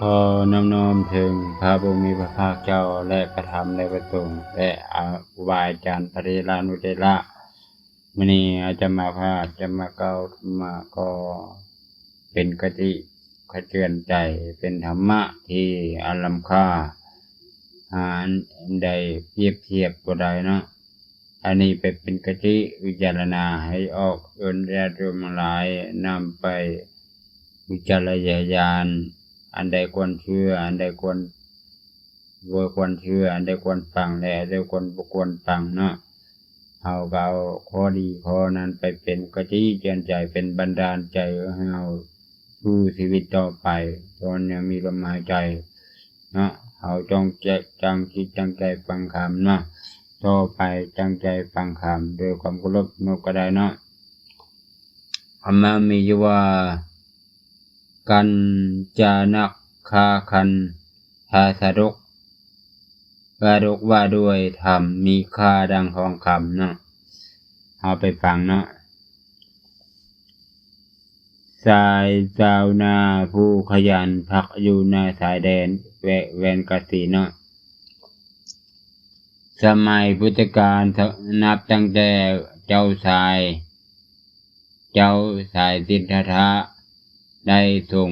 ຂໍນອບນ້ອມເຖິງພະຜູ້ມີພະພາກເຈົ້າ ແລະ ພະທຳ ແລະ ພະສົງ ແລະ ອາ ຄູບາອາຈານ ພະເຖລານຸເຖລະ. ມື້ນີ້ອາດຕະມາພາບຈະມາກ່າວທຳມະ ກໍເປັນຄະຕິຂະເຕືອນໃຈ, ເປັນທຳມະທີ່ອັນລ້ຳຄ່າ ຫາອັນໃດປຽບທຽບບໍ່ໄດ້ເນາະ. ອັນນີ້ໄປເປັນຄະຕິວິຈາລະນາໃຫ້ອອກ, ເອີ້ນຍາດໂຍມທັງຫຼາຍນຳໄປວິຈາລະຍານ, ອັນໃດຄວນເຊື່ອ, ອັນໃດຄວນ ບໍ່ຄວນເຊື່ອ, ອັນໃດຄວນຟັງ ແລະ ອັນໃດຄວນ ບໍ່ຄວນຟັງເນາະ. ເຮົາກໍເອົາຂໍ້ດີຂໍ້ນັ້ນໄປເປັນຄະຕິເຕືອນໃຈ, ເປັນບັນດານໃຈໃຫ້ເຮົາ ສູ່ຊີວິດຕໍ່ໄປ ຕອນຍັງມີລົມຫາຍໃຈເນາະ. ເຮົາຕ້ອງແຈະ ຕັ້ງຈິດຕັ້ງໃຈຟັງຄຳເນາະ, ຕໍ່ໄປຕັ້ງໃຈຟັງຄຳ ດ້ວຍຄວາມເຄົາລົບເນາະ ກໍໄດ້ເນາະ. ທຳມະມີຢູ່ວ່າ ກັນຈານັກຄາຄັນທາສາດົກ, ຊາດົກວ່າດ້ວຍທຳມີຄ່າດັ່ງທອງຄຳເນາະ. ເຮົາໄປຟັງເນາະ. ຊາຍຊາວນາຜູ້ຂະຫຍັນ ພັກຢູ່ໜ້າຊາຍແດນແວະແວ່ນກະສິນເນາະ. ສະໄໝພຸດທະການ ນັບຕັ້ງແຕ່ເຈົ້າຊາຍ ເຈົ້າຊາຍສິດທັດຖະ ໄດ້ຊົງ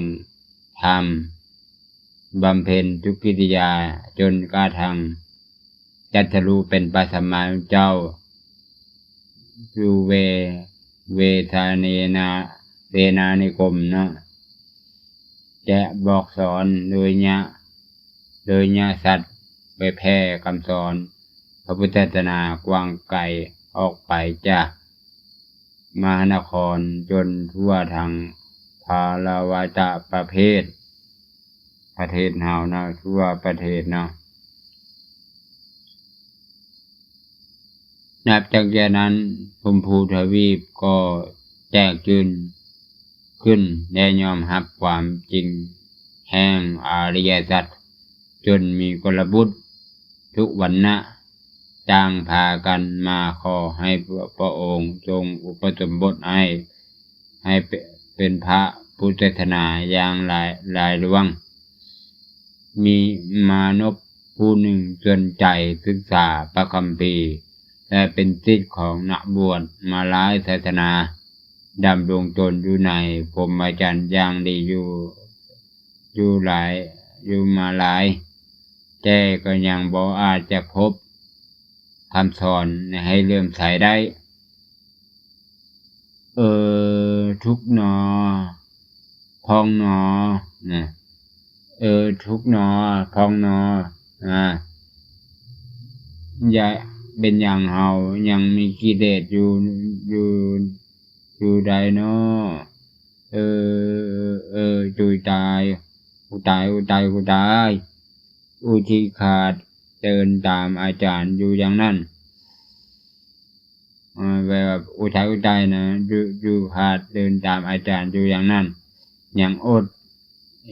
ທຳບຳເພັນທຸກິລິຍາ ຈົນກະທັ່ງຕັດສະຮູ້ເປັນພະສຳມາສຳພຸດທະເຈົ້າ ຢູ່ເວ ເວສາເນນາ ເສນານິຄົມເນາະ ຈະບອກສອນໂດຍຍະ ໂດຍຍະສັດ ເຜີຍແຜ່ຄຳສອນພະພຸດທະສາສະໜາກວ້າງໄກອອກໄປຈາກມະຫານະຄອນ ຈົນທົ່ວທັງພາລະວັດຕະປະເພດ ປະເທດເຮົາເນາະ, ທົ່ວປະເທດເນາະ. ນັບຕັ້ງແຕ່ນັ້ນ ຊົມພູທະວີບກໍແຕກຕື່ນຂຶ້ນ ແລະ ຍອມຮັບຄວາມຈິງແຫ່ງອະລິຍະສັດ ຈົນມີກຸລະບຸດທຸກວັນນະ ຕ່າງພາກັນມາຂໍໃຫ້ພະ ພະອົງຊົງອຸປະສົມບົດໃຫ້ ໃຫ້ເປ ເປັນພະພຸດທະສາສະໜາຢ່າງຫຼາຍ ຫຼາຍຫຼວງ. ມີມານົບຜູ້ໜຶ່ງສົນໃຈສຶກສາພະຄຳພີ ແລະ ເປັນສິດຂອງນັກບວດມາຫຼາຍສາສະໜາ, ດຳລົງຕົນຢູ່ໃນພົມມະຈັນຢ່າງດີຢູ່ ຢູ່ຫຼາຍ ຢູ່ມາຫຼາຍ, ແຕ່ກໍຍັງບໍ່ອາດຈະພົບຄຳສອນໃຫ້ເຫຼື້ອມໃສໄດ້. ເອີ ທຸກໜໍ ພອງໜໍ ນະ ເອີ ທຸກໜໍ ພອງໜໍ ອາ ຢ່າ ເປັນຫຍັງເຮົາຍັງມີກິເລດຢູ່ ຢູ່ ຢູ່ໃດນໍ? ເອີ ເອີ ຈຸຍຕາຍ ອຸຕາຍ ອຸຕາຍ ອຸຕາຍ ອຸທິຄາດເດີນຕາມອາຈານຢູ່ຢ່າງນັ້ນ. ເອີ ແບບວ່າອຸຕາຍ ອຸຕາຍນະ ຢູ່ ຢູ່ຂາດເດີນຕາມອາຈານຢູ່ຢ່າງນັ້ນ ຍັງອົດ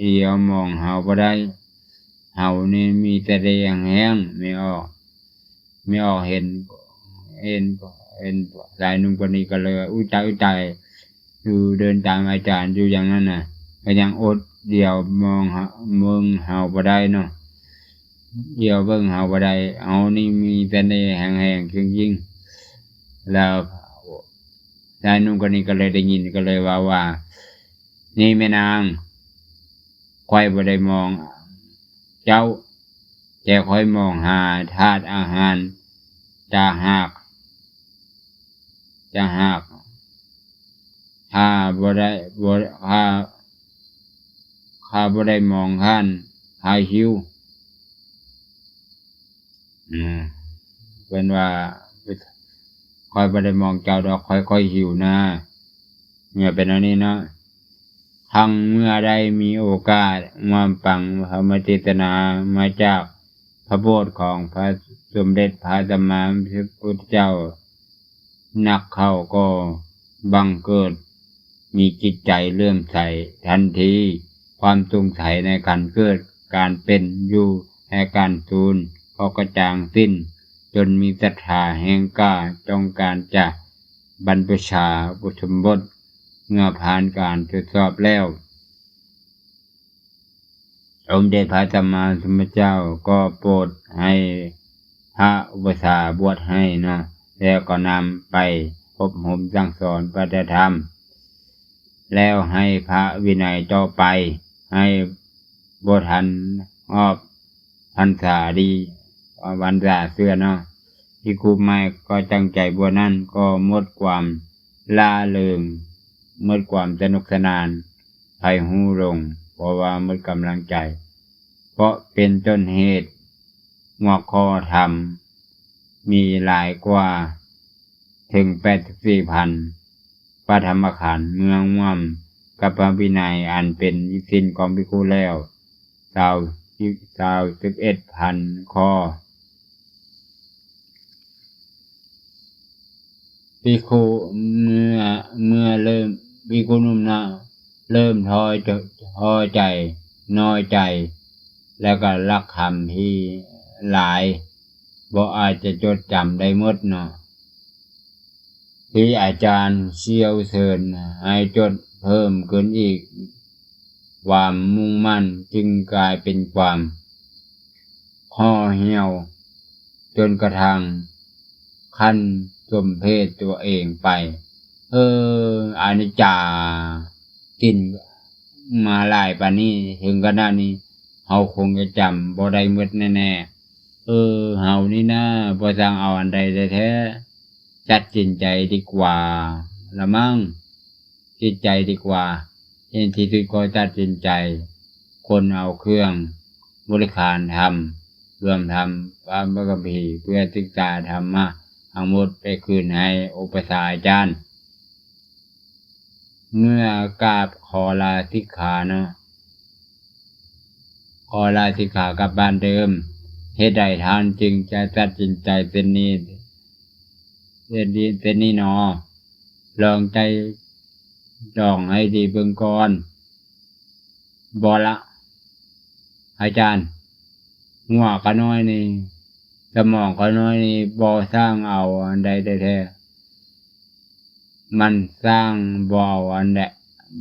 ຫຼຽວມອງເຮົາບໍ່ໄດ້. ເຮົານີ້ມີແຕ່ໄດ້ແຮງໆ ແມ່ອອກ ແມ່ອອກເຫັນ ເຫັນ ເຫັນຊາຍໜຸ່ມຄົນນີ້ກໍເລີຍວ່າ ອຸ້ຍຕາຍ ອຸ້ຍຕາຍ ຢູ່ເດີນຕາມອາຈານຢູ່ຢ່າງນັ້ນນະ ກໍຍັງອົດຫຼຽວມອງເຮົາ ເບິ່ງເຮົາບໍ່ໄດ້ເນາະ. ຫຼຽວເບິ່ງເຮົາບໍ່ໄດ້ ເຮົານີ້ມີສະເໜ່ແຮງໆ ເກັ່ງຈິງ. ແລ້ວຊາຍໜຸ່ມຄົນນີ້ກໍເລີຍໄດ້ຍິນ ກໍເລີຍເວົ້າວ່າ ນີ້ແມ່ນາງ ຂ້ອຍບໍ່ໄດ້ມອງເຈົ້າ ແຕ່ຂ້ອຍມອງຫາທາດອາຫານຕ່າງຫາກ ຕ່າງຫາກ. ຂ້າບໍ່ໄດ້ ບໍ່ ຂ້າ ຂ້າບໍ່ໄດ້ມອງທ່ານ ຂ້າຫິວ. ອືມ ເພິ່ນວ່າ ຂ້ອຍບໍ່ໄດ້ມອງເຈົ້າດອກ ຂ້ອຍ ຂ້ອຍຫິວນາ. ເມື່ອເປັນອັນນີ້ເນາະ ທັງເມື່ອໄດ້ມີໂອກາດຮ່ວມຟັງທຳມະເທດສະນາມາຈາກພະໂອດຂອງພະສົມເດັດພະສຳມາສຳພຸດທະເຈົ້າ ນັກເຂົ້າກໍບັງເກີດມີຈິດໃຈເຫຼື້ອມໃສທັນທີ. ຄວາມສົງໄສໃນການເກີດ, ການເປັນຢູ່ ແລະ ການສູນກໍກະຈ່າງສິ້ນ, ຈົນມີສັດທາແຮງກ້າຕ້ອງການຈະບັນພະຊາອຸປະສົມບົດ ເມື່ອຜ່ານການທົດສອບແລ້ວ. ສົມເດັດພະສຳມາສຳພຸດທະເຈົ້າກໍໂປດໃຫ້ພະອຸປະຊາບວດໃຫ້ເນາະ ແລ້ວກໍນຳໄປອົບຮົມສັ່ງສອນປະຕິບັດທຳ ແລ້ວໃຫ້ພະວິໄນຕໍ່ໄປ ໃຫ້ບໍ່ທັນຮອບພັນສາດີ ວັນສາເທື່ອເນາະ. ພິກຂຸໃໝ່ກໍຕັ້ງໃຈບວດນັ້ນ ກໍໝົດຄວາມລ່າເລີງ ໝົດຄວາມສະໜຸກສະໜານ ໃຜຮູ້ລົງ ເພາະວ່າໝົດກຳລັງໃຈ ເພາະເປັນຕົ້ນເຫດ ຫົວຂໍ້ທຳມີຫຼາຍກວ່າເຖິງແປດສິບສີ່ພັນ ພະທຳມະຂັນ ເມື່ອຮ່ວມກັບພະວິໄນອັນເປັນສິນຂອງພິກຂຸແລ້ວ ຊາວ ຊາວ ສິບເອັດພັນຂໍ້. ພິກຂຸເມື່ອ ເມື່ອເລີ່ມ ພິກຂຸໜຸ່ມນະ ເລີ່ມທໍ້ ທໍ້ໃຈ ນ້ອຍໃຈ ແລ້ວກໍຫຼັກຄຳທີ່ຫຼາຍ ບໍ່ອາດຈະຈົດຈຳໄດ້ໝົດເນາະ ທີ່ອາຈານຊ່ຽວເຊີນໃຫ້ຈົດເພີ່ມຂຶ້ນອີກ ຄວາມມຸ່ງໝັ້ນຈຶ່ງກາຍເປັນຄວາມຫໍ່ຫ່ຽວ ຈົນກະທັ່ງຂັ້ນສົມເພດຕົວເອງໄປ. ເອີ ອະນິດຈາ ກິນມາຫຼາຍປານນີ້ ເຖິງຂະໜາດນີ້ ເຮົາຄົງຈະຈຳບໍ່ໄດ້ໝົດແນ່ໆ. ເອີ ເຮົານີ້ນາ ບໍ່ຊ່າງເອົາອັນໃດແທ້ໆ ຕັດສິນໃຈດີກວ່າລະມັ້ງ. ຈິດໃຈດີກວ່າ. ເຫັນທີ່ສຸດກໍຕັດສິນໃຈ ຂົນເອົາເຄື່ອງບໍລິຂານທຳ ລວມທັງພະຄຳພີ ເພື່ອສຶກສາທຳມະທັງໝົດໄປຄືນໃຫ້ອຸປະຊາອາຈານ. ເມື່ອກາບຂໍລາສິກຂາເນາະ ຂໍລາສິກຂາກັບບ້ານເດີມ. ເຫດໃດທ່ານຈຶ່ງຈະຕັດສິນໃຈເຊັ່ນນີ້ ເຊັ່ນນີ້ ເຊັ່ນນີ້ໜໍ? ລອງໄຕ່ຕອງໃຫ້ດີເບິ່ງກ່ອນ. ບໍ່ລະ ອາຈານ, ຫົວຂ້ານ້ອຍນີ້ ສະໝອງຂ້ານ້ອຍນີ້ບໍ່ຊ່າງເອົາອັນໃດແທ້ໆ. ມັນຊ່າງບໍ່ເອົາອັນໃດ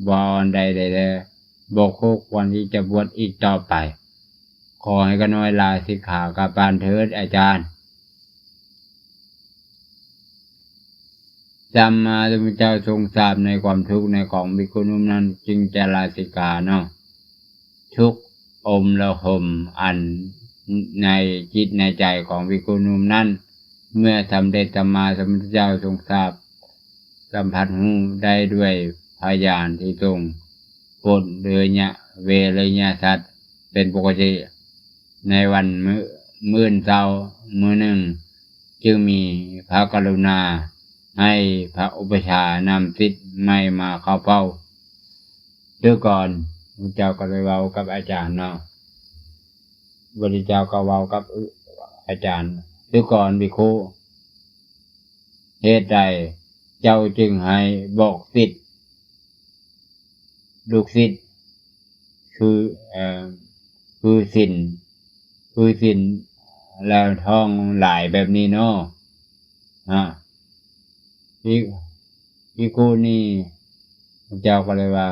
ບໍ່ເອົາອັນໃດແທ້ໆ. ບໍ່ຄູ່ຄວນທີ່ຈະບວດອີກຕໍ່ໄປ. ຂໍໃຫ້ຂ້ານ້ອຍລາສິກຂາກັບບ້ານເຖີດ ອາຈານ. ສຳມາສຳພຸດທະເຈົ້າຊົງຊາບໃນຄວາມທຸກໃນຂອງພິກຂຸໜຸ່ມນັ້ນ ຈຶ່ງຈະລາສິກຂາເນາະ. ທຸກອົມລະຫົມອັນໃນຈິດໃນໃຈຂອງພິກຂຸໜຸ່ມນັ້ນ ເມື່ອສຳເດັດສຳມາສຳພຸດທະເຈົ້າຊົງຊາບ ສຳຜັດຮູ້ໄດ້ດ້ວຍພະຍານທີ່ຊົງພົ້ນເວລະຍະ ເວລະຍະສັດເປັນປົກກະຕິ. ໃນວັນມື້ ມື້ເຊົ້າມື້ໜຶ່ງ ຈຶ່ງມີພະກະລຸນາໃຫ້ພະອຸປະຊານຳສິດໃໝ່ມາເຂົ້າເຝົ້າ. ດູກ່ອນ ພະເຈົ້າກໍໄດ້ເວົ້າກັບອາຈານເນາະ. ພະພຸດທະເຈົ້າກໍເວົ້າກັບອາຈານ ດູກ່ອນພິກຂຸ ເຫດໃດເຈົ້າຈຶ່ງໃຫ້ບອກສິດ ລູກສິດ ຄື ເອີ ຄືສິນ ຄືສິນແລ້ວທ້ອງຫຼາຍແບບນີ້ເນາະ ຮະ ພິ ພິກຂຸນີ້ ພະເຈົ້າກໍເລີຍວ່າ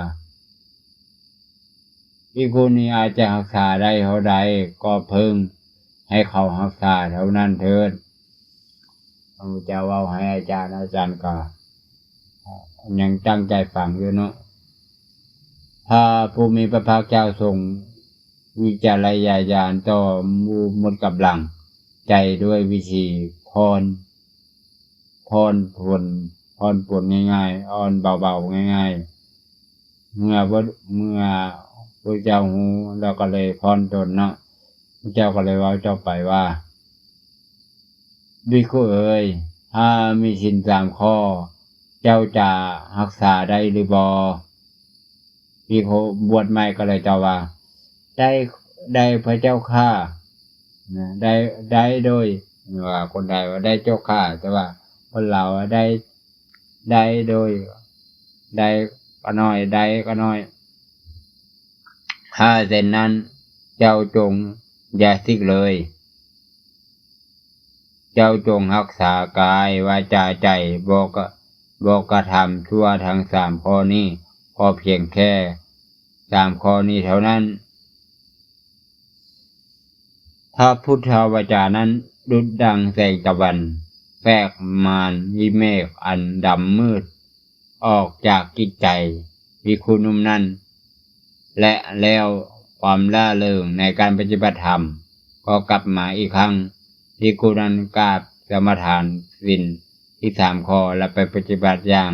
ພິກຂຸນີ້ອາດຈະຮັກສາໄດ້ເທົ່າໃດ ກໍເພິ່ງໃຫ້ເຂົາຮັກສາເທົ່ານັ້ນເຖີດ. ພະພຸດທະເຈົ້າເວົ້າໃຫ້ອາຈານ ອາຈານກໍຍັງຕັ້ງໃຈຟັງຢູ່ເນາະ. ພະຜູ້ມີພະພາກເຈົ້າຊົງວິຈາລະຍານຕໍ່ໝູ່ໝົດກຳລັງໃຈດ້ວຍວິທີຜ່ອນ ຜ່ອນປົນ ຜ່ອນປົນງ່າຍໆ ອ່ອນເບົາໆ ງ່າຍໆ. ເມື່ອ ເມື່ອພະເຈົ້າຮູ້ແລ້ວກໍເລີຍຜ່ອນປົນເນາະ. ພະເຈົ້າກໍເລີຍເວົ້າຕໍ່ໄປວ່າ ພິກຂຸເອີຍ, ຖ້າມີສິນສາມຂໍ້ ເຈົ້າຈະຮັກສາໄດ້ຫຼືບໍ່? ພິກຂຸບວດໃໝ່ກໍເລີຍຕອບວ່າ ໄດ້ ໄດ້ພະເຈົ້າຂ້າ ນະ ໄດ້ ໄດ້ໂດຍ ວ່າຄົນໄທວ່າໄດ້ເຈົ້າຂ້າ ແຕ່ວ່າຄົນລາວວ່າໄດ້ ໄດ້ໂດຍ ໄດ້ກໍນ້ອຍ ໄດ້ກໍນ້ອຍ. ຖ້າເຊັ່ນນັ້ນ ເຈົ້າຈົ່ງຢ່າສິກເລີຍ. ເຈົ້າຈົ່ງຮັກສາກາຍ ວາຈາ ໃຈ ບໍ່ກະ ບໍ່ກະທຳຊົ່ວທັງສາມຂໍ້ນີ້ ກໍພຽງແຄ່ສາມຂໍ້ນີ້ເທົ່ານັ້ນ. ພະພຸດທະວາຈານັ້ນດຸດດັ່ງແສງຕາວັນແປກມານວິເມກອັນດຳມືດອອກຈາກຈິດໃຈວິກຂຸໜຸ່ມນັ້ນ ແລະ ແລ້ວຄວາມລ່າເລີງໃນການປະຕິບັດທຳກໍກັບມາອີກຄັ້ງ. ພິກຂຸນັ້ນກາບສະມາທານສິນສິບສາມຂໍ້ ແລະ ໄປປະຕິບັດຢ່າງ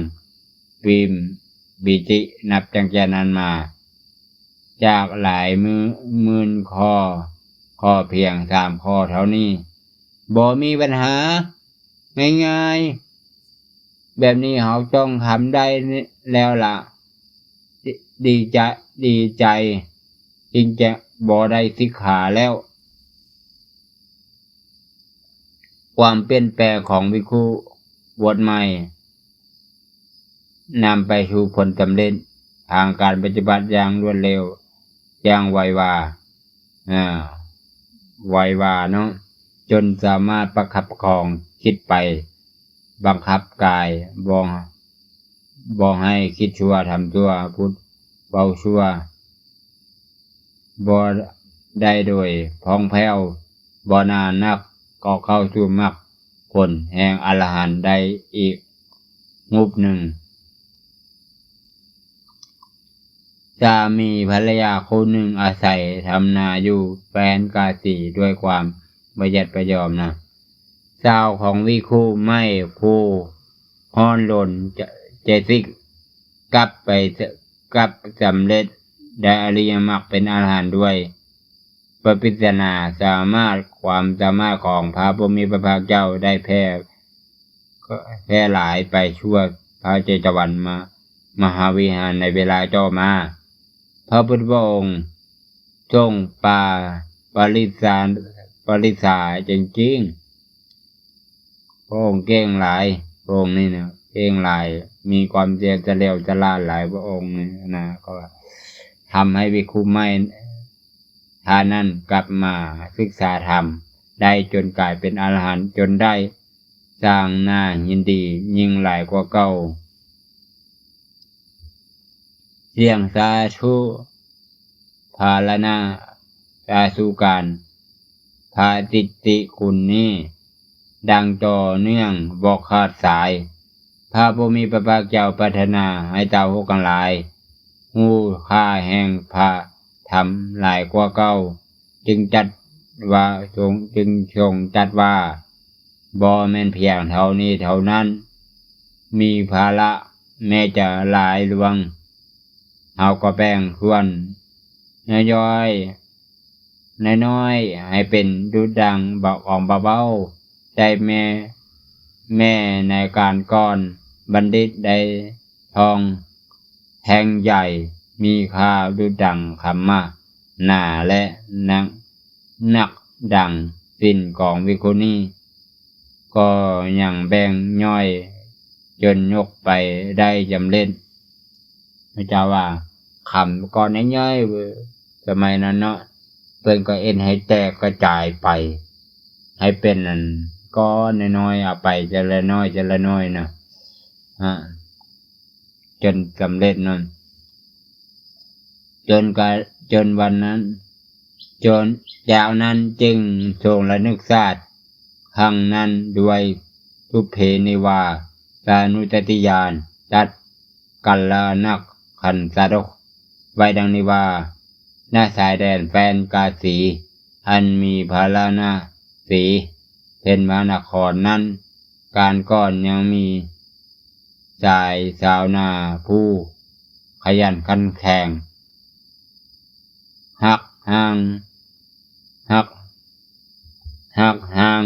ປີຕິ ນັບຕັ້ງແຕ່ນັ້ນມາ ຈາກຫຼາຍໝື່ນຂໍ້ ຂໍພຽງສາມຂໍ້ເທົ່ານີ້ ບໍ່ມີບັນຫາ ງ່າຍໆ ແບບນີ້ເຮົາຕ້ອງທຳໄດ້ແລ້ວລະ ດີຈະ ດີໃຈຈຶ່ງຈະບໍ່ໄດ້ສິກຂາແລ້ວ. ຄວາມປ່ຽນແປງຂອງພິກຂຸບົດໃໝ່ ນຳໄປສູ່ຜົນສຳເລັດທາງການປະຕິບັດຢ່າງລວດເລັວ ຢ່າງໄວວາ ອາ ໄວວາເນາະ ຈົນສາມາດປະຄັບປະຄອງຈິດໄປ ບັງຄັບກາຍ ບໍ່ ບໍ່ໃຫ້ຄິດຊົ່ວທຳຊົ່ວ ພຸດເວົ້າຊົ່ວ ບໍ່ໄດ້ໂດຍຜ່ອງແຜ້ວ. ບໍ່ນານນັກກໍເຂົ້າສູ່ມັກຜົນແຫ່ງອະລະຫັນໄດ້ອີກຮູບໜຶ່ງ. ສາມີພັນລະຍາຄູ່ໜຶ່ງອາໄສທຳນາຢູ່ແຄວ້ນກາສີດ້ວຍຄວາມປະຢັດປະຢອມນະ. ຊາວຂອງວິກຂຸໃໝ່ຜູ້ຮ້ອນລົນຈະ ຈະສິກ ກັບໄປ ກັບສຳເລັດໄດ້ອະລິຍະມັກເປັນອະລະຫັນດ້ວຍປະປິດສະນາສາມາດ ຄວາມສາມາດຂອງພະຜູ້ມີພະພາກເຈົ້າໄດ້ແຜ່ ແຜ່ຫຼາຍໄປທົ່ວພະເຈຕະວັນມະ ມະຫາວິຫານໃນເວລາຕໍ່ມາ. ພະພຸດທະພະອົງຊົງປາ ປະລິສາ ປະລິສາເກັ່ງຈິງ. ພະອົງເກັ່ງຫຼາຍ ພະອົງນີ້ນະເກັ່ງຫຼາຍ ມີຄວາມຊຽວຊະຫຼາວສະຫຼາດຫຼາຍ ພະອົງນີ້ນະ ກໍທຳໃຫ້ວິກຂຸໃໝ່ທ່ານນັ້ນກັບມາສຶກສາທຳໄດ້ຈົນກາຍເປັນອະລະຫັນ ຈົນໄດ້ສ້າງໜ້າຍິນດີຍິ່ງຫຼາຍກວ່າເກົ່າ. ສຽງສາທຸ ພາລະນາ ສາທຸການພະກິດຕິຄຸນນີ້ ດັ່ງຕໍ່ເນື່ອງບໍ່ຂາດສາຍ. ພະຜູ້ມີພະພາກເຈົ້າປາດຖະໜາໃຫ້ຊາວໂລກທັງຫຼາຍຮູ້ຄ່າແຫ່ງພະທຳຫຼາຍກວ່າເກົ່າ ຈຶ່ງຈັດວ່າ ຊົງ ຈຶ່ງຊົງຈັດວ່າ ບໍ່ແມ່ນພຽງເທົ່ານີ້ເທົ່ານັ້ນ ມີພາລະແມ້ຈະຫຼາຍຫຼວງ ເຮົາກໍແບ່ງສ່ວນນ້ອຍໆ ນ້ອຍໆ ໃຫ້ເປັນດຸດດັ່ງເບົາ ຂອງເບົາໆ ໄດ້ແມ້ ແມ້ໃນການກ່ອນ ບັນດິດໄດ້ທອງແທ່ງໃຫຍ່ ມີຄ່າດຸດດັ່ງຄຳມະນາ ແລະ ນັກ ນັກດັງສິນຂອງວິກຂຸນີ້ ກໍຍັງແບ່ງຍ່ອຍຈົນຍົກໄປໄດ້ສຳເລັດ. ພະເຈົ້າວ່າ ຄຳກ້ອນໃຫຍ່ໆ ສະໄໝນັ້ນເນາະ ເພິ່ນກໍເຮັດໃຫ້ແຕກກະຈາຍໄປ ໃຫ້ເປັນອັນກ້ອນນ້ອຍໆ ເອົາໄປເທື່ອລະໜ້ອຍ ເທື່ອລະໜ້ອຍນະ ອາ ຈົນສຳເລັດນັ້ນ ຈົນກະ ຈົນວັນນັ້ນ ຈົນ ຈາກນັ້ນຈຶ່ງຊົງລະນຶກຊາດຄັ້ງນັ້ນດ້ວຍບຸບເພນິວາສານຸສະຕິຍານ ຕັດກັນລະນັກຂັນສາດົກໄວ້ດັ່ງນີ້ວ່າ ນະຊາຍແດນແຄວ້ນກາສີ ອັນມີພາລານະສີເປັນມະຫານະຄອນນັ້ນ ການກ່ອນຍັງມີຊາຍຊາວນາຜູ້ຂະຫຍັນຂັນແຂງ ຮັກຮ້າງ ຮັກ ຮັກຮ້າງ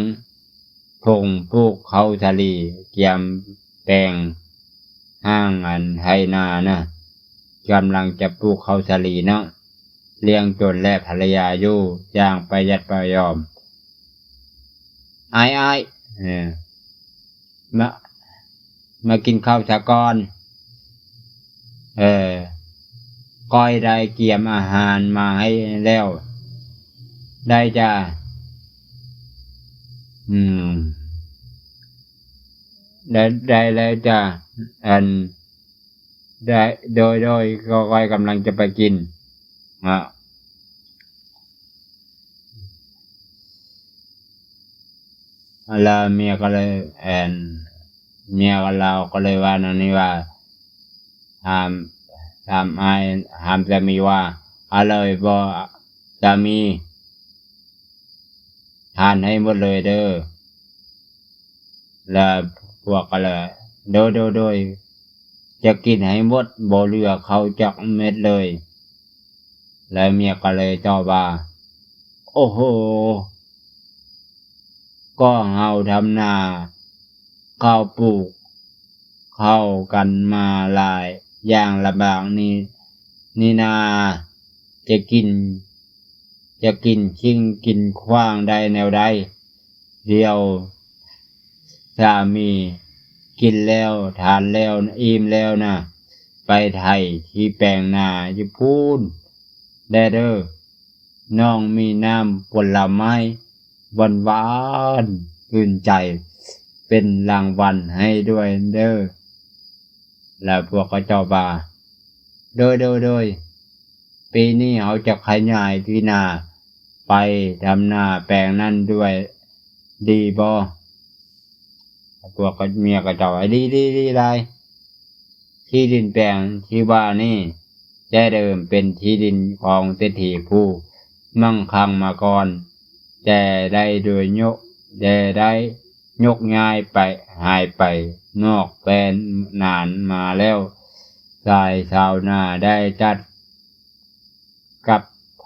ຜົງປູກເຂົ້າສາລີ ກຽມແປງ ຫ້າງອັນໄຖນານະ ກຳລັງຈະປູກເຂົ້າສາລີເນາະ ລ້ຽງຕົນ ແລະ ພັນລະຍາຢູ່ຢ່າງປະຢັດປະຢອມ. ອ້າຍໆ ເອີ ມາ ມາກິນເຂົ້າຊະກ່ອນ ເອີ ຂ້ອຍໄດ້ກຽມອາຫານມາໃຫ້ແລ້ວ ໄດ້ຈ້າ ອືມ ໄດ້ ໄດ້ແລ້ວຈ້າ ອັນ ໄດ້ ໂດຍ ໂດຍ ຂ້ອຍກຳລັງຈະໄປກິນ ອາ. ແລ້ວເມຍກໍເລີຍ ແອນ ເມຍລາວກໍເລີຍວ່າແນວນີ້ວ່າ ຖາມ ຖາມອ້າຍ ຖາມສາມີວ່າ ອະເລີຍບໍ່ສາມີ ທານໃຫ້ໝົດເລີຍເດີ. ແລ້ວພວກກໍເລີຍ ໂດຍ ໂດຍ ໂດຍ ຈະກິນໃຫ້ໝົດ ບໍ່ເຫຼືອເຂົ້າຈັກເມັດເລີຍ. ແລ້ວເມຍກໍເລີຍຕອບວ່າ ໂອ້ໂຫ ກໍເຮົາທຳນາ ເຂົ້າປູກເຂົ້າກັນມາຫຼາຍຢ່າງລຳບາກນີ້ ນີ້ນາ ຈະກິນ ຈະກິນຂິງກິນຂວ້າງໄດ້ແນວໃດ? ດຽວສາມີກິນແລ້ວ ທານແລ້ວ ອີ່ມແລ້ວນະ ໄປໄຖທີ່ແປງນາຢູ່ພຸ້ນແດ່ເດີ. ນ້ອງມີນ້ຳຜົນລະໄມ້ຫວານໆ ຊື່ນໃຈ ເປັນລາງວັນໃຫ້ດ້ວຍເດີ. ແລ້ວພວກກໍຕອບວ່າ ໂດຍ ໂດຍ ໂດຍ ປີນີ້ເຮົາຈະຂະຫຍາຍທີ່ນາ ໄປທຳນາແປງນັ້ນດ້ວຍ ດີບໍ່? ພວກເມຍກໍຕອບວ່າ ດີ ດີ ດີຫຼາຍ. ທີ່ດິນແປງທີ່ວ່ານີ້ ແຕ່ເດີມເປັນທີ່ດິນຂອງເສດຖີຜູ້ມັ່ງຄັ່ງມາກ່ອນ, ແຕ່ໄດ້ໂດຍຍົກ ແຕ່ໄດ້ຍົກຍ້າຍໄປ ຫາຍໄປນອກແຄວ້ນນານມາແລ້ວ. ຊາຍຊາວນາໄດ້ຈັດກັບ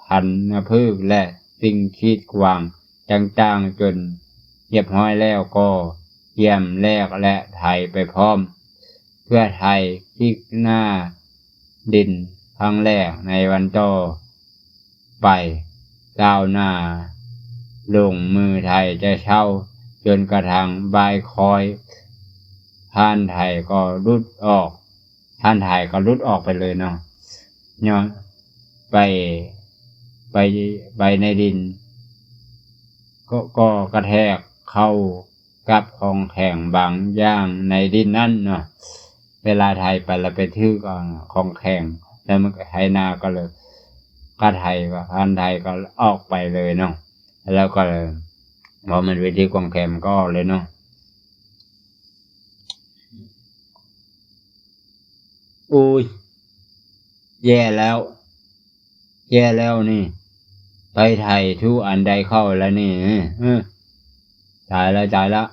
ພັນນະພືກ ແລະ ສິ່ງກີດຂວາງຕ່າງໆ ຈົນຮຽບຮ້ອຍແລ້ວ ກໍກຽມແລກ ແລະ ໄຖໄປພ້ອມ ເພື່ອໄຖຄລິກໜ້າດິນຄັ້ງແລກໃນວັນຕໍ່ໄປ. ຊາວນາລົງມືໄຖແຕ່ເຊົ້າ ຈົນກະທັ່ງບ່າຍຄ່ອຍ ທ່ານໄຖກໍຫຼຸດອອກ ທ່ານໄຖກໍຫຼຸດອອກໄປເລີຍເນາະ ຍ້ອນໄປ ໄປ ໄປໃນດິນ ກໍ ກໍກະແທກເຂົ້າກັບຂອງແຂງບາງຢ່າງໃນດິນນັ້ນເນາະ. ເວລາໄຖໄປແລ້ວໄປຖືກ ອາ ຂອງແຂງ ແລ້ວມັນກໍໄຖນາກໍເລີຍ ກະໄຖ ກະ ທ່ານໄຖກໍອອກໄປເລີຍເນາະ. ແລ້ວກໍເລີຍ ບໍ່ແມ່ນວິທີຂອງແຂງ ມັນກໍອອກເລີຍເນາະ. ໂອ້ຍ ແຍ່ແລ້ວ ແຍ່ແລ້ວນີ້ ໄປໄຖຖືອັນໃດເຂົ້າລະນີ້ ເອີ ຕາຍລະ ຕາຍລະ.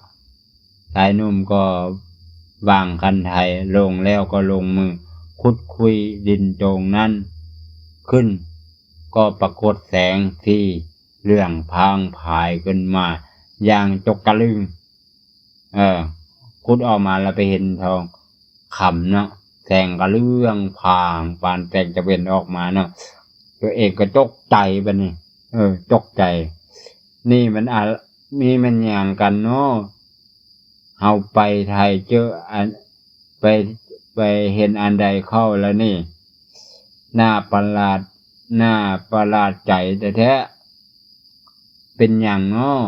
ຊາຍໜຸ່ມກໍວາງຄັນໄຖລົງແລ້ວກໍລົງມືຂຸດຄຸຍດິນຕົງນັ້ນຂຶ້ນ ກໍປາກົດແສງສີເຫຼືອງຜ່າງພາຍຂຶ້ນມາຢ່າງຕົກຕະລຶງ. ເອີ ຂຸດອອກມາແລ້ວໄປເຫັນທອງຄຳເນາະ ແສງກະເຫຼືອງຜ່າງປານແສງຕາເວັນອອກມາເນາະ. ຕົວເອງກໍຕົກໃຈບາດນີ້ ເອີ ຕົກໃຈ ນີ້ມັນອາ ນີ້ມັນຫຍັງກັນເນາະ? ເຮົາໄປໄຖເຈີອັນ ໄປ ໄປເຫັນອັນໃດເຂົ້າລະນີ້ ໜ້າປະຫຼາດ ໜ້າປະຫຼາດໃຈແທ້ໆ. ເປັນຫຍັງເນາະ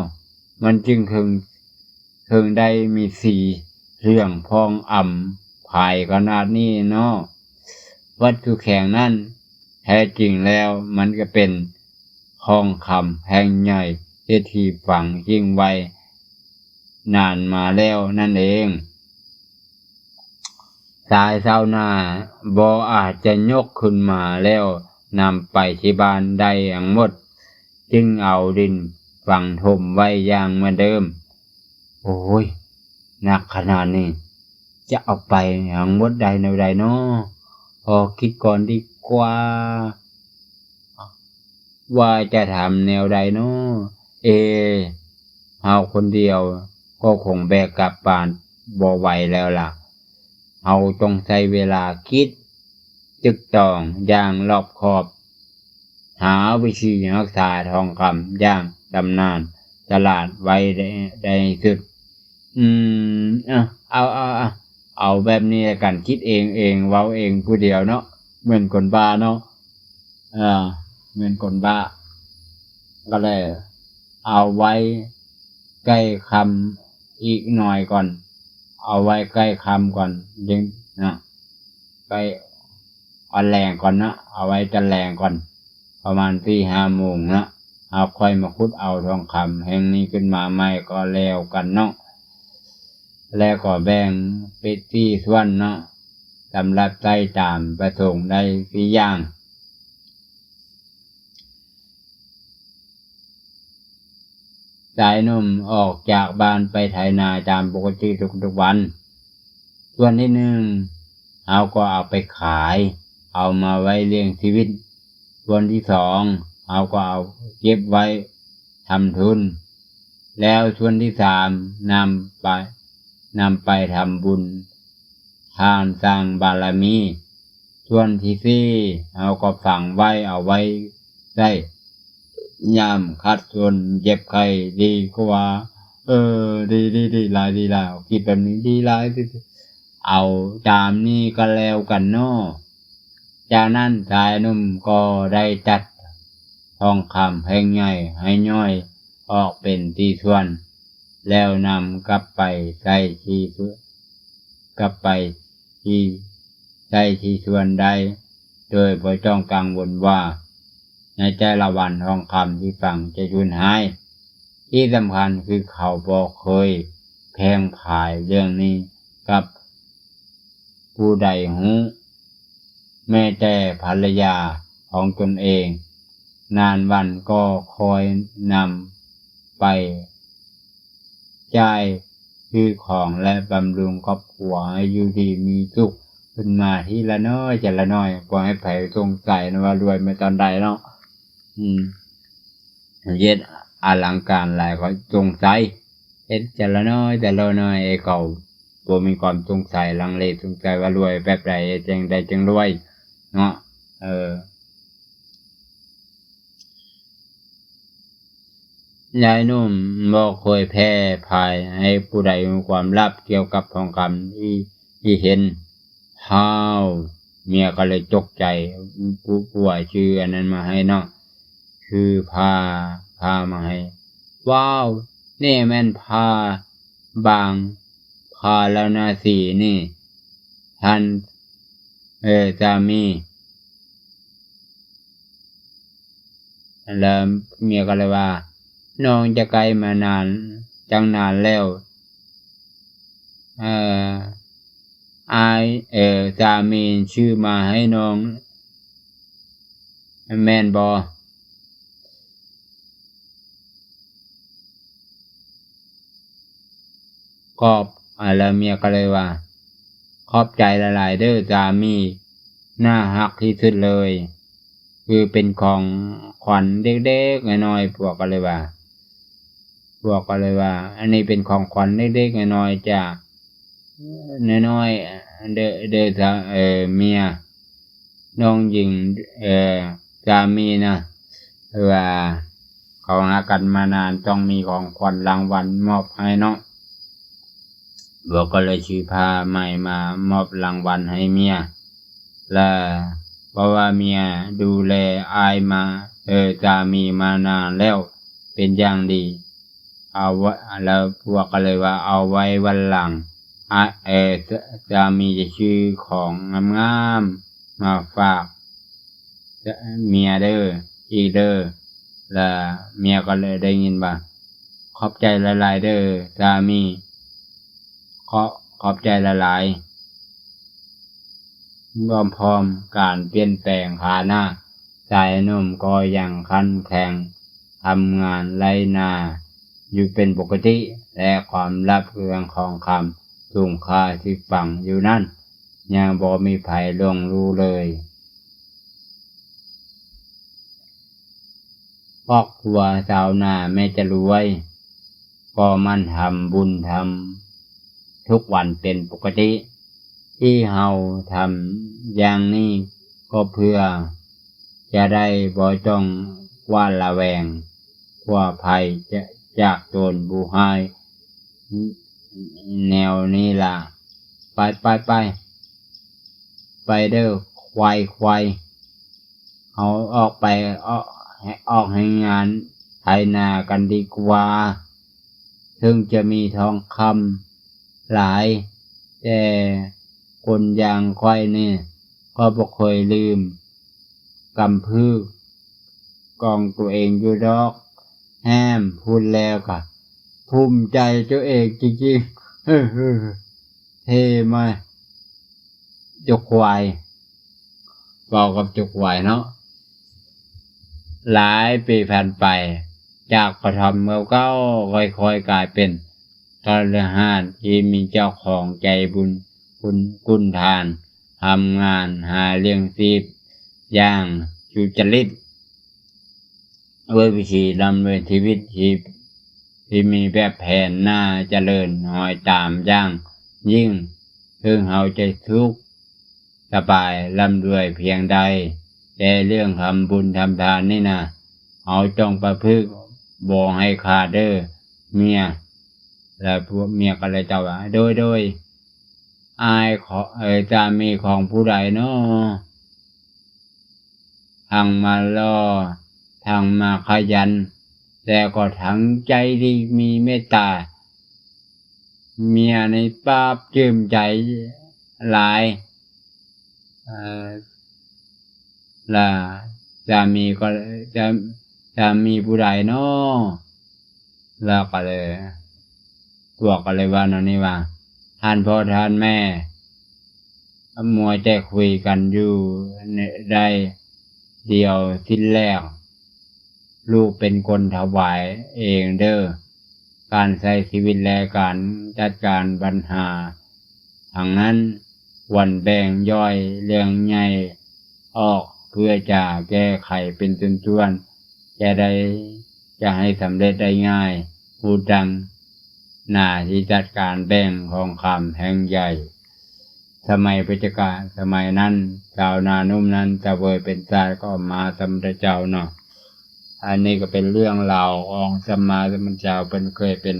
ມັນຈຶ່ງເຖິງ ເຖິງໄດ້ມີສີເຫຼືອງຜ່ອງອຳພາຍຂະໜາດນີ້ເນາະ? ວັດຖຸແຂງນັ້ນ ແທ້ຈິງແລ້ວມັນກະເປັນຂອງຄຳແທ່ງໃຫຍ່ທີ່ເສດຖີຝັງຖິ້ມໄວ້ນານມາແລ້ວນັ້ນເອງ. ຊາຍຊາວນາບໍ່ອາດຈະຍົກຂຶ້ນມາແລ້ວນຳໄປທີ່ບ້ານໄດ້ທັງໝົດ ຈຶ່ງເອົາດິນຝັງຖົມໄວ້ຢ່າງເໝືອນເດີມ. ໂອ້ຍ ໜັກຂະໜາດນີ້ ຈະເອົາໄປທັງໝົດໄດ້ແນວໃດເນາະ? ຂໍຄິດກ່ອນດີກວ່າ ວ່າຈະທຳແນວໃດເນາະ? ເອ ເຮົາຄົນດຽວກໍຄົງແບກກັບບ້ານບໍ່ໄຫວແລ້ວລະ. ເຮົາຕ້ອງໃຊ້ເວລາຄິດຕຶກຕອງຢ່າງລອບຄອບ ຫາວິທີຮັກສາທອງຄຳຢ່າງຊຳນານສະຫຼາດໄວ້ໃນ ໃນທີ່ສຸດ. ອືມ ເອົາ ເອົາ ເອົາ ເອົາ ເອົາແບບນີ້ລະກັນ ຄິດເອງເອງ ເວົ້າເອງຜູ້ດຽວເນາະ ເໝືອນຄົນບ້າເນາະ ເອີ ເໝືອນຄົນບ້າ ກໍເລີຍເອົາໄວ້ໃກ້ຄ່ຳອີກໜ້ອຍກ່ອນ ເອົາໄວ້ໃກ້ຄ່ຳກ່ອນ ຈຶ່ງນະ ໃກ້ ຕອນແລງກ່ອນເນາະ ເອົາໄວ້ຕອນແລງກ່ອນ ປະມານສີ່ຫ້າໂມງເນາະ. ເຮົາຄ່ອຍມາຂຸດເອົາທອງຄຳແຫ່ງນີ້ຂຶ້ນມາໃໝ່ກໍແລ້ວກັນເນາະ. ແລ້ວກໍແບ່ງເປັນສີ່ສ່ວນເນາະ, ສຳລັບໃຊ້ຕາມປະສົງໄດ້ສີ່ຢ່າງ. ຊາຍໜຸ່ມອອກຈາກບ້ານໄປໄຖນາຕາມປົກກະຕິທຸກໆວັນ. ສ່ວນທີໜຶ່ງ ເຮົາກໍເອົາໄປຂາຍ, ເອົາມາໄວ້ລ້ຽງຊີວິດ. ສ່ວນທີສອງ ເຮົາກໍເອົາເກັບໄວ້ທຳທຶນ. ແລ້ວສ່ວນທີສາມ ນຳໄປ ນຳໄປທຳບຸນທານສ້າງບາລະມີ. ສ່ວນທີສີ່ ເຮົາກໍຝັງໄວ້ ເອົາໄວ້ໃຊ້ຍາມຂັດສົນເຈັບໄຂ້ດີກວ່າ. ເອີ ດີ ດີ ດີຫຼາຍ ດີຫຼາຍ, ຄິດແບບນີ້ດີຫຼາຍ. ເອົາຕາມນີ້ກໍແລ້ວກັນເນາະ. ຈາກນັ້ນຊາຍໜຸ່ມກໍໄດ້ຕັດທອງຄຳແທ່ງໃຫຍ່ໃຫ້ຍ່ອຍອອກເປັນສີ່ສ່ວນ ແລ້ວນຳກັບໄປໃສ່ທີ່ ກັບໄປທີ່ ໃສ່ທີ່ສ່ວນໃດ ໂດຍບໍ່ຕ້ອງກັງວົນວ່າ ໃນແຕ່ລະວັນທອງຄຳທີ່ຝັງຈະສູນຫາຍ. ທີ່ສຳຄັນຄືເຂົາບໍ່ເຄີຍແພ່ງພາຍເລື່ອງນີ້ກັບຜູ້ໃດຮູ້, ແມ້ແຕ່ພັນລະຍາຂອງຕົນເອງ. ນານວັນກໍຄ່ອຍນຳໄປ ຈ່າຍຊື້ຂອງ ແລະ ບຳລຸງຄອບຄົວໃຫ້ຢູ່ດີມີສຸກຂຶ້ນມາທີລະນ້ອຍ ທີລະນ້ອຍ. ບໍ່ໃຫ້ໃຜສົງໄສນະວ່າລວຍມາຕອນໃດເນາະ. ອືມ ເຮັດອະລັງການຫຼາຍກໍສົງໄສ, ເຮັດທີລະນ້ອຍ ທີລະນ້ອຍ ເຂົາບໍ່ມີຄວາມສົງໄສ ລັງເລສົງໄສວ່າລວຍແບບໃດ ຈັ່ງໃດຈຶ່ງລວຍເນາະ. ເອີ ຊາຍໜຸ່ມບໍ່ເຄີຍແຜ່ພາຍໃຫ້ຜູ້ໃດຮູ້ຄວາມລັບກ່ຽວກັບທອງຄຳທີ່ ທີ່ເຫັນ. ທ້າວ ເມຍກໍເລີຍຕົກໃຈ, ຜູ້ ຜູ້ວ່າຊື້ອັນນັ້ນມາໃຫ້ເນາະ, ຊື້ຜ້າ ຜ້າມາໃຫ້. ວ້າວ ນີ້ແມ່ນຜ້າບາງ ຜ້າລາວນາສີນີ້ ທ່ານ ເອີ ສາມີ. ແລ້ວເມຍກໍເລີຍວ່າ ນ້ອງຈະໄກ່ມານານ ຕັ້ງນານແລ້ວ, ເອີ ອ້າຍ ເອີ ສາມີຊື້ມາໃຫ້ນ້ອງ ແມ່ນບໍ່? ຂອບ ອາ ແລ້ວເມຍກໍເລີຍວ່າ ຂອບໃຈຫຼາຍໆເດີສາມີ, ໜ້າຮັກທີ່ສຸດເລີຍ, ຄືເປັນຂອງຂວັນເລັກໆນ້ອຍໆ. ພວກກໍເລີຍວ່າ ພວກກໍເລີຍວ່າ ອັນນີ້ເປັນຂອງຂວັນເລັກໆນ້ອຍໆຈາກ ນ້ອຍໆເດີ ເດີສາ ເອີ ເມຍ. ນ້ອງຍິງ ເອີ ສາມີນະ ຄືວ່າເຂົາຮັກກັນມານານ ຕ້ອງມີຂອງຂວັນລາງວັນມອບໃຫ້ເນາະ. ພວກກໍເລີຍຊື້ຜ້າໃໝ່ມາມອບລາງວັນໃຫ້ເມຍ ແລະ ເພາະວ່າເມຍດູແລອ້າຍມາ ເອີ ສາມີມານານແລ້ວເປັນຢ່າງດີ. ເອົາ ແລ້ວພວກກໍເລີຍວ່າ ເອົາໄວ້ວັນຫຼັງ ອາ ເອີ ສາ ສາມີຈະຊື້ຂອງງາມໆມາຝາກເມຍເດີ ອີກເດີ. ແລ້ວເມຍກໍເລີຍໄດ້ຍິນວ່າ ຂອບໃຈຫຼາຍໆເດີສາມີ, ຂໍ ຂອບໃຈຫຼາຍໆ. ພ້ອມໆການປ່ຽນແປງຖານະ, ຊາຍໜຸ່ມກໍຍັງຂັ້ນແຂງທຳງານໄລ່ນາຢູ່ເປັນປົກກະຕິ ແລະ ຄວາມລັບເລື່ອງຂອງຄຳສູງຄ່າທີ່ຝັງຢູ່ນັ້ນ ຍັງບໍ່ມີໃຜລ່ວງຮູ້ເລີຍ. ຄອບຄົວຊາວນາແມ້ຈະລວຍ ກໍໝັ່ນທຳບຸນທຳທຸກວັນເປັນປົກກະຕິ. ທີ່ເຮົາທຳຢ່າງນີ້ກໍເພື່ອຈະໄດ້ບໍ່ຕ້ອງຫວາດລະແວງ ຜົວໄພຈາກໂຈນຜູ້ຮ້າຍແນວນີ້ລະ. ໄປ ໄປ ໄປ ໄປເດີ ຄວາຍ ຄວາຍ. ເຮົາອອກໄປ ອອກ ອອກແຮງງານໄຖນາກັນດີກວ່າ. ເຖິງຈະມີທອງຄຳຫຼາຍ, ແຕ່ຄົນຢ່າງຂ້ອຍນີ້ກໍບໍ່ເຄີຍລືມກຳພືກ ຂອງຕົວເອງຢູ່ດອກ. ແຮມ ພຸດແລ້ວກະພູມໃຈຕົວເອງຈິງໆ ເອີ ເທ່ມາກ ເຈົ້າຄວາຍ ເວົ້າກັບເຈົ້າຄວາຍເນາະ. ຫຼາຍປີຜ່ານໄປ ຈາກກະທ່ອມເກົ່າໆ ຄ່ອຍໆກາຍເປັນຄະລືຫາດທີ່ມີເຈົ້າຂອງໃຈບຸນ ຄຸນ ຄຸນທ່ານ ທຳງານຫາລ້ຽງຊີບຢ່າງສຸຈະລິດ ດ້ວຍວິທີດຳເນີນຊີວິດທີ່ ທີ່ມີແບບແຜນໜ້າຈະເລີນຮອຍຕາມຢ່າງຍິ່ງ. ເຖິງເຮົາຈະທຸກສະບາຍລ່ຳລວຍພຽງໃດ, ແຕ່ເລື່ອງທຳບຸນທຳທານນີ້ນະ ເຮົາຕ້ອງປະພຶກບໍ່ໃຫ້ຂາດເດີເມຍ. ແລ້ວພວກເມຍກໍເລີຍຕອບວ່າ ໂດຍ ໂດຍ ອ້າຍຂອງ ເອີ ສາມີຂອງຜູ້ໃດນໍ? ທັງມາຫຼໍ່ ທັງມາຂະຫຍັນ ແຕ່ກໍທັງໃຈດີ ມີເມດຕາ. ເມຍນີ້ປາບປຶ້ມໃຈຫຼາຍ. ເອີ ລະສາມີກໍ ສາ ສາມີຜູ້ໃດນໍ? ລະກໍເລີຍ ພວກກໍເລີຍວ່າແນວນີ້ວ່າ ທ່ານພໍ່ທ່ານແມ່ ມັວແຕ່ຄຸຍກັນຢູ່ໄດ້ດຽວສິ້ນແລ້ວ ລູກເປັນຄົນຖວາຍເອງເດີ. ການໃຊ້ຊີວິດ ແລະ ການຈັດການບັນຫາທັງນັ້ນ ຄວນແບ່ງຍ່ອຍເລື່ອງໃຫຍ່ອອກ ເພື່ອຈະແກ້ໄຂເປັນສ່ວນໆ ຈະໄດ້ ຈະໃຫ້ສຳເລັດໄດ້ງ່າຍ. ຮູ້ຈັ່ງໜ້າທີ່ຈັດການແບ່ງຂອງຄຳແຫ່ງໃຫຍ່. ສະໄໝພຸດທະການ ສະໄໝນັ້ນ ຊາວນາໜຸ່ມນັ້ນສະເຫວີຍເປັນຊາດກໍມາສຳເລັດເຈົ້າເນາະ. ອັນນີ້ກໍເປັນເລື່ອງລາວຂອງສຳມາສຳພຸດທະເຈົ້າ ເພິ່ນເຄີຍເປັນ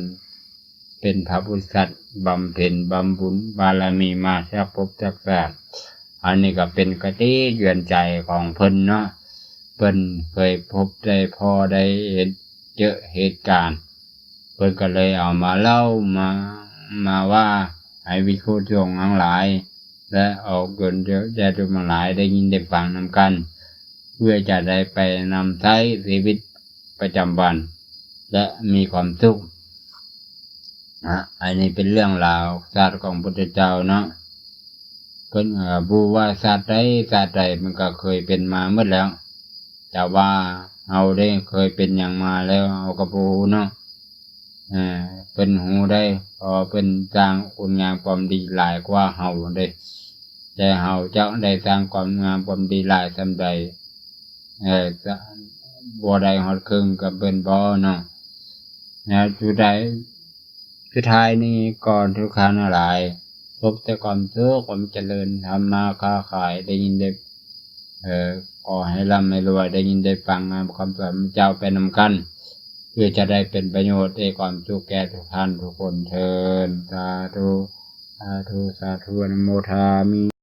ເປັນພະໂພທິສັດ ບຳເພັນບຳບຸນບາລະມີມາຈາກພົບຈາກຊາດ. ອັນນີ້ກໍເປັນຄະຕິເຕືອນໃຈຂອງເພິ່ນເນາະ. ເພິ່ນເຄີຍພົບໄດ້ພໍ້ໄດ້ເຫັນເຈີເຫດການ ເພິ່ນກໍເລີຍເອົາມາເລົ່າມາ ມາວ່າໃຫ້ພິກຂຸສົງທັງຫຼາຍ ແລະ ອອກຕົນເຈົ້າແກ່ທຸກທັງຫຼາຍໄດ້ຍິນໄດ້ຟັງນຳກັນ ເພື່ອຈະໄດ້ໄປນຳໃຊ້ຊີວິດປະຈຳວັນ ແລະ ມີຄວາມສຸກ. ອະ ອັນນີ້ເປັນເລື່ອງລາວຊາດຂອງພຸດທະເຈົ້າເນາະ. ເພິ່ນ ເອີ ບໍ່ວ່າຊາດໃດຊາດໃດ ມັນກໍເຄີຍເປັນມາໝົດແລ້ວ. ແຕ່ວ່າເຮົາໄດ້ເຄີຍເປັນຫຍັງມາແລ້ວ ເຮົາກໍບໍ່ຮູ້ເນາະ. ເອີ ເພິ່ນຮູ້ໄດ້ ເພາະເພິ່ນສ້າງຄຸນງາມຄວາມດີຫຼາຍກວ່າເຮົາເດ້. ແຕ່ເຮົາຈັກໄດ້ສ້າງຄວາມງາມຄວາມດີຫຼາຍສ່ຳໃດ ເອີ ຈະບໍ່ໄດ້ຮອດເຄິ່ງກັບເພິ່ນບໍເນາະ. ແລ້ວສຸດທ້າຍ ສຸດທ້າຍນີ້ກໍທຸກທ່ານທັງຫຼາຍ ພົບແຕ່ຄວາມສຸກຄວາມຈະເລີນ ທຳມາຄ້າຂາຍ ໄດ້ຍິນໄດ້ ເອີ ຂໍໃຫ້ລ່ຳໃຫ້ລວຍ ໄດ້ຍິນໄດ້ຟັງນຳຄຳສອນຂອງເຈົ້າໄປນຳກັນ ເພື່ອຈະໄດ້ເປັນປະໂຫຍດ ແລະ ຄວາມສຸກແກ່ທຸກທ່ານທຸກຄົນເທີ້ນ. ສາທຸ ສາທຸ ສາທຸ ອະນຸໂມທາມິ.